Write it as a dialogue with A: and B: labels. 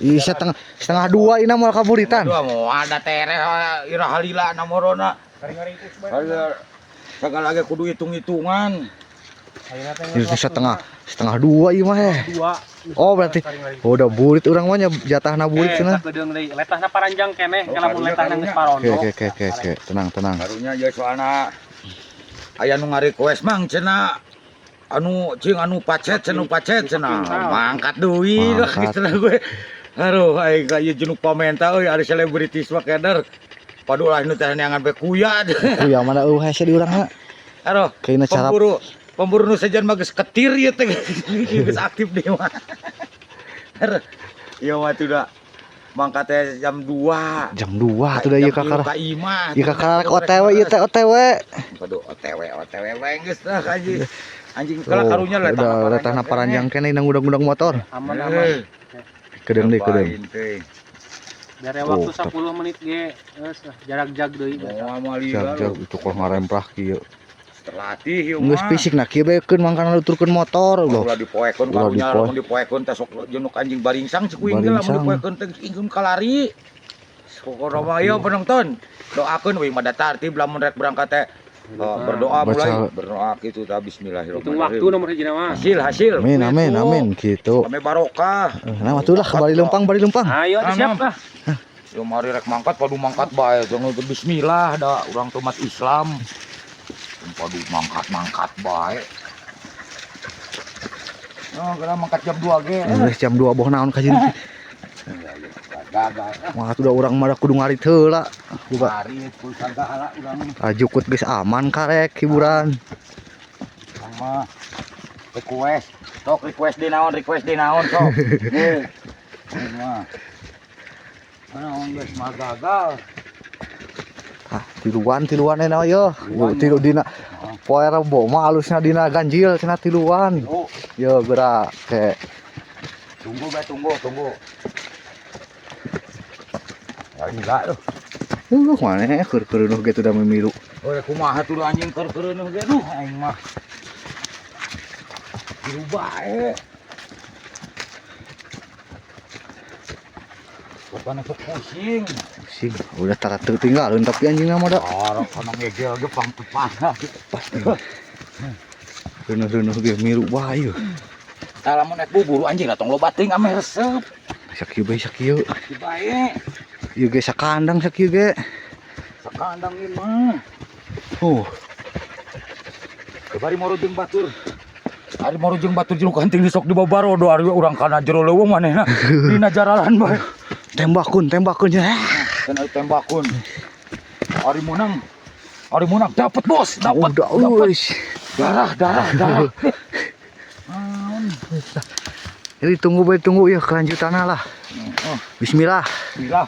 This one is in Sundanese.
A: Ih, setengah setengah dua ini mau kaburitan.
B: Dua mau ada tere ira halila na morona. Segala lagi kudu hitung-hitungan.
A: Ini setengah setengah dua ieu mah eh.
C: Dua.
A: Oh, berarti oh, udah burit urang mah nya jatahna burit cenah.
C: Sakedeung deui. Letahna paranjang keneh,
B: Oh,
C: lamun
B: karunya,
C: letahna geus
B: karunya.
C: parondo.
A: Oke, tenang tenang.
B: Karunya ya soalna aya nu ngarequest mang cenah anu cing anu pacet cenah pacet cenah mangkat deui lah
A: Mangkat.
B: Cenah gue. Aduh aing ka ieu jenuk pamenta euy ada selebritis mah keder. Padu lah nu teh neangan be kuya.
A: Kuya mana eueuh hese di urang ha.
B: Aduh,
A: Kayaknya cara
B: pemburu pemburu nu sejan mah geus ketir ieu teh geus aktif deui mah. Aduh, ieu mah tuh da mangkat teh jam 2.
A: Jam 2 tuh da ieu kakara.
B: Ka imah.
A: Ieu kakara OTW ieu teh OTW.
B: Aduh, OTW OTW bae geus lah anjing. Anjing kala
A: Oh,
B: karunya lah
A: udah letahna paranjang keneh ngudang-ngudang motor.
C: Aman aman.
A: Kedeung deui kedeung.
C: Dari
A: Tuh,
C: waktu 10 menit ge geus lah, jarak jag deui.
A: Jag-jag itu kok ngaremprah kieu.
B: Terlatih ieu
A: Geus fisik nah kieu bae keun mangkana nuturkeun motor loh.
B: Ulah dipoekeun
A: Ulah
B: karunya
A: dipoe.
B: Lamun dipoekeun teh sok jenuk anjing baringsang cek kuing teh lamun
A: Baringsang.
B: Dipoekeun teh ingkeun kalari. Pokona mah ieu penonton. Doakeun we mah tartib lamun rek berangkat teh. Oh, berdoa
A: Baca-
B: mulai berdoa gitu tah
C: Hitung waktu
B: bismillahirrahmanirrahim.
C: nomor hiji mah.
B: Hasil hasil.
A: Amin amin amin gitu.
B: Kami barokah.
A: Nah, atuh lah bari lempang bari lempang.
C: Ayo
B: Aman.
C: siap lah.
B: Yo mari rek mangkat padu mangkat bae jangan bismillah da urang tuh umat Islam. Padu mangkat-mangkat bae. Oh, geura mangkat jam 2 ge.
A: Geus jam 2 boh naon ka sini.
B: Gagal.
A: Wah, atuh da urang mah da kudu ngarit heula. Buka
B: Ngarit kudu sagala urang
A: jukut geus aman karek hiburan.
B: Urang mah request. Sok request di naon, request di naon sok. Heuh. Urang mah. Naon geus mah gagal.
A: Ah, tiluan tiluan enak yo.
B: Tiluan,
A: Tilu dina poe Rebo mah alusna dina ganjil cenah tiluan.
B: Oh,
A: Yo gerak ke.
B: Tunggu bae tunggu, tunggu. Ya gila tuh.
A: Mana keur keureuneuh ge teu da mimilu.
B: Oh, kumaha tuh anjing keur keureuneuh ge duh aing mah. Tilu bae. Bukan sok pusing.
A: Pusing, udah tara teu tinggalin tapi anjingna mah da.
B: Arok kana ngegel ge pang tepana.
A: Pasti. Reunuh-reunuh ge milu bae yeuh.
B: Tah lamun rek buburu anjing lah tong loba teuing ameh resep.
A: Sakieu bae sakieu.
B: Di bae.
A: Ieu ge sakandang sakieu ge.
B: Sakandang ieu mah.
A: Oh,
B: Bari moro jeung batur. Ari moro jeung batur jeung kanting sok di babarodo ari urang kana jero leuweung manehna. Dina jaralan bae.
A: Tembakun, tembakun ya.
B: Kena tembakun. Ari menang. Ari menang dapat bos, dapat.
A: Udah,
B: Dapat.
A: uish.
B: Darah, darah, darah.
A: Jadi tunggu bae tunggu ya kelanjutannya lah.
B: Oh,
A: Bismillah.
B: bismillah.